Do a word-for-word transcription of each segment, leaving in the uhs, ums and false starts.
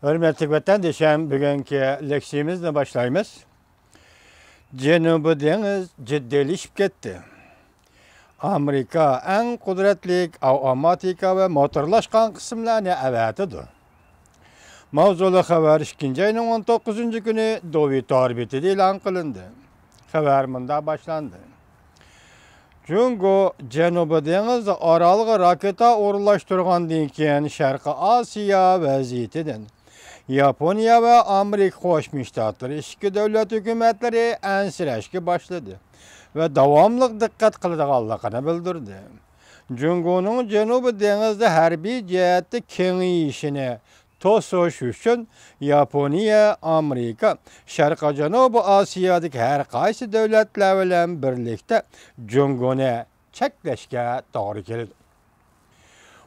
ھۆرمەتلىك ۋەتەندىشىم، بۈگۈنكى لېكسىيىمىزنى باشلايمىز. جەنۇبىي دېڭىز جىددىيلىشىپ كەتتى. ئامېرىكا ئەڭ قۇدرەتلىك ئاۋتوماتىكا ۋە موتورلاشقان قىسىملارنى ئەۋەتىدۇ. ماۋزۇلۇق خەۋەر ئىككىنچى ئاينىڭ ئون توققۇزىنچى كۈنى دوۋى تور بېتىدە ئېلان قىلىندى. خەۋەر مۇنداق باشلاندى. جۇڭگو جەنۇبىي دېڭىزدا ئارالغا راكېتا ئورۇنلاشتۇرغاندىن كېيىن، شەرقىي ئاسىيا ۋەزىيىتىدىن ياپونىيە ۋە ئامېرىكا قوشما شتاتلىرى ئىككى دۆلەت ھۆكۈمەتلىرى ئەنسىرەشكە باشلىدى ۋە داۋاملىق دىققەت قىلىدىغانلىقىنى بىلدۈردى. جۇڭگونىڭ جەنۇبىي دېڭىزدا ھەربىي جەھەتتە كېڭىيىشىنى توسۇش ئۈچۈن ياپونىيە، ئامېرىكا، شەرقىي جەنۇبىي ئاسىيادىكى ھەر قايسى دۆلەتلەر بىلەن بىرلىكتە جۇڭگونى چەكلەشكە توغرا كېلىدۇ.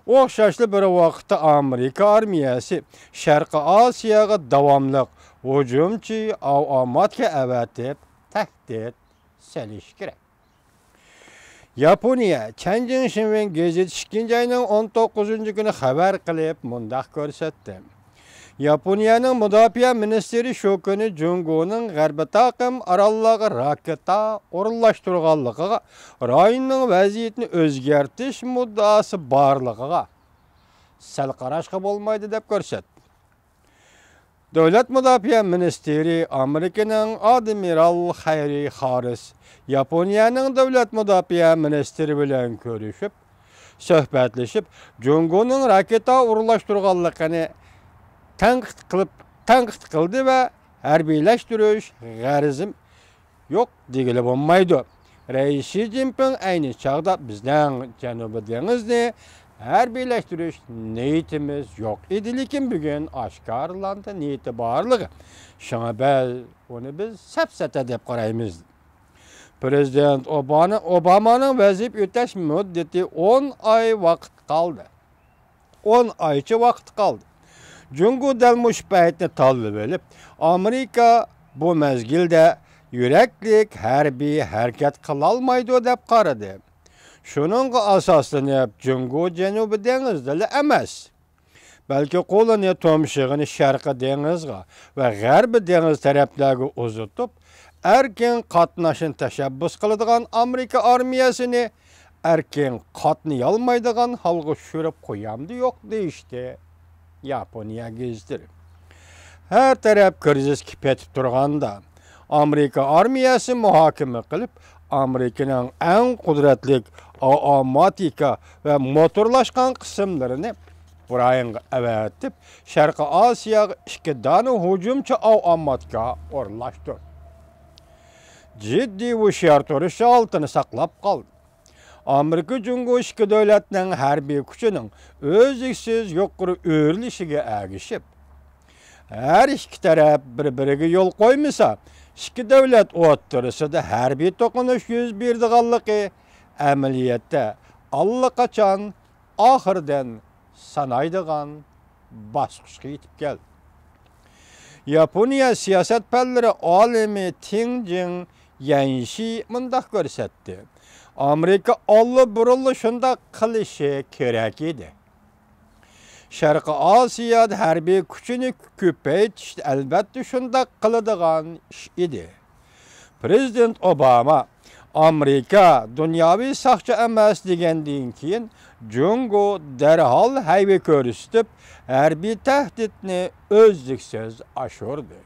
ئوخشاشلا بىر ۋاقىتتا ئامېرىكا ئارمىيەسى شەرقىي ئاسىياغا داۋاملىق ھۇجۇمچى ئاۋتوماتىكا ئەۋەتىپ تەھدىت سېلىشى كېرەك. ياپونىيە چەنجىڭ شىنۋېن گېزىتى ئىككىنچى ئاينىڭ ئون توققۇزىنچى كۈنى خەۋەر قىلىپ مۇنداق كۆرسەتتى. ياپونىيەنىڭ مۇداپىئە مىنىستىرى شۇ كۈنى جۇڭگونىڭ غەربىي تاقىم ئاراللارغا راكېتا ئورۇنلاشتۇرغانلىقىغا، رايوننىڭ ۋەزىيىتىنى ئۆزگەرتىش مۇددىئاسى بارلىقىغا سەل قاراشقا بولمايدۇ دەپ كۆرسەتتى. دۆلەت مۇداپىئە مىنىستىرى ئامېرىكىنىڭ ئادمىرال خەيرى خاررىس ياپونىيەنىڭ دۆلەت مۇداپىئە مىنىستىرى بىلەن كۆرۈشۈپ، سۆھبەتلىشىپ، جۇڭگونىڭ راكېتا ئورۇنلاشتۇرغانلىقىنى تەنقىد قىلىپ، تەنقىد قىلدى ۋە ھەربىيلەشتۈرۈش غەرىزىم يوق دېگىلى بولمايدۇ. رەئىس شى جىنپىڭ ئەينى چاغدا بىزنىڭ جەنۇبىي دېڭىزنى ھەربىيلەشتۈرۈش نىيىتىمىز يوق ئىدى، لېكىن بۈگۈن ئاشكارىلاندى نىيىتى بارلىقى. شۇڭا بىز ئۇنى بىز سەپسەتە دەپ قارايمىز. پرېزىدېنت ئوبانى-، ئوبامانىڭ ۋەزىپە ئۆتەش مۇددىتى ئون ئاي ۋاقىت قالدى. ئون ئايچە ۋاقىت قالدى. جۇڭگو دەل مۇشۇ پەيتنى تاللىۋېلىپ، ئامېرىكا بۇ مەزگىلدە يۈرەكلىك ھەربىي ھەرىكەت قىلالمايدۇ دەپ قارىدى. شۇنىڭغا ئاساسلىنىپ، جۇڭگو جەنۇبىي دېڭىزدىلا ئەمەس، بەلكى قولىنى تۇمشۇغىنى شەرقىي دېڭىزغا ۋە غەربىي دېڭىز تەرەپلەرگە ئۇزىتىپ، ئەركىن قاتناشنى تەشەببۇس قىلىدىغان ئامېرىكا ئارمىيەسىنى ئەركىن قاتنىيالمايدىغان ھالغا چۈشۈرۈپ قويامدۇ يوق دېيىشتى ياپونىيە گېزىتلىرى. ھەر تەرەپ كىرىزىسكە پېتىپ تۇرغاندا، ئامېرىكا ئارمىيەسى مۇھاكىمە قىلىپ، ئامېرىكىنىڭ ئەڭ قۇدرەتلىك ئاۋتوماتىكا ۋە موتورلاشقان قىسىملىرىنى ئۇرايىنغا ئەۋەتىپ، شەرقىي ئاسىياغا ئىككى دانە ھۇجۇمچى ئاۋتوماتىكا ئورۇنلاشتۇردى. جىددىي ھوشيار تۇرۇش ھالىتىنى ساقلاپ قالدى. ئامېرىكا جۇڭگو ئىككى دۆلەتنىڭ ھەربىي كۈچىنىڭ ئۈزلۈكسىز يۇقىرى ئۆرلىشىگە ئەگىشىپ، ھەر ئىككى تەرەپ بىر-بىرىگە يول قويمىسا، ئىككى دۆلەت ئوتتۇرىسىدا ھەربىي توقۇنۇش يۈز بېرىدىغانلىقى ئەمەلىيەتتە ئاللىقاچان ئاخىرىدىن سانايدىغان باسقۇچقا يېتىپ كەلدى. ياپونىيە سىياسەت پەنلىرى ئالىمى تىڭجىڭ يەنشى مۇنداق كۆرسەتتى: ئامېرىكا ئاللىبۇرۇنلا شۇنداق قىلىشى كېرەك ئىدى. شەرقىي ئاسىيادا ھەربىي كۈچىنى كۆپەيتىش، ئەلۋەتتە، شۇنداق قىلىدىغان ئىش ئىدى. پرېزىدېنت ئوباما، «ئامېرىكا دۇنياۋى ساقچى ئەمەس» دېگەندىن كېيىن، جۇڭگو دەرھال ھەيۋە كۆرسىتىپ، ھەربىي تەھدىتنى ئۈزلۈكسىز ئاشۇردى.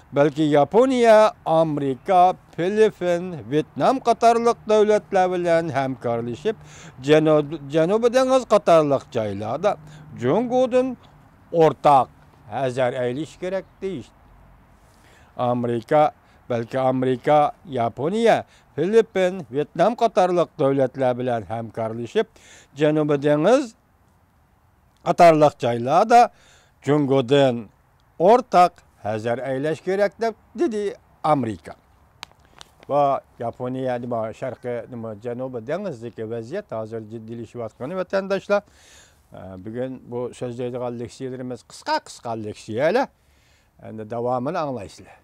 بەلكى ياپونىيە، ئامېرىكا، فىلىپپىن، ۋيېتنام قاتارلىق دۆلەتلەر بىلەن ھەمكارلىشىپ، جەنۇب-، جەنۇبىي دېڭىز قاتارلىق جايلاردا جۇڭگودىن ئورتاق ھەزەر ئەيلىشى كېرەك دېيىشتى. ئامېرىكا، بەلكى ئامېرىكا، ياپونىيە، فىلىپپىن، ۋيېتنام قاتارلىق دۆلەتلەر بىلەن ھەمكارلىشىپ، جەنۇبىي دېڭىز قاتارلىق جايلاردا جۇڭگودىن ئورتاق ھەزەر ئەيلەش كېرەك، دەپ دېدى ئامېرىكا. بۇ ياپونىيە، نېمە، شەرقىي، نېمە، جەنۇبىي دېڭىزدىكى ۋەزىيەت ھازىر جىددىيلىشىۋاتقىنى، ۋەتەنداشلار. ئە، بۈگۈن بۇ سۆزلەيدىغان لېكسىيەلىرىمىز قىسقا، قىسقا لېكسىيەلەر. ئەمدى داۋامىنى ئاڭلايسىلەر.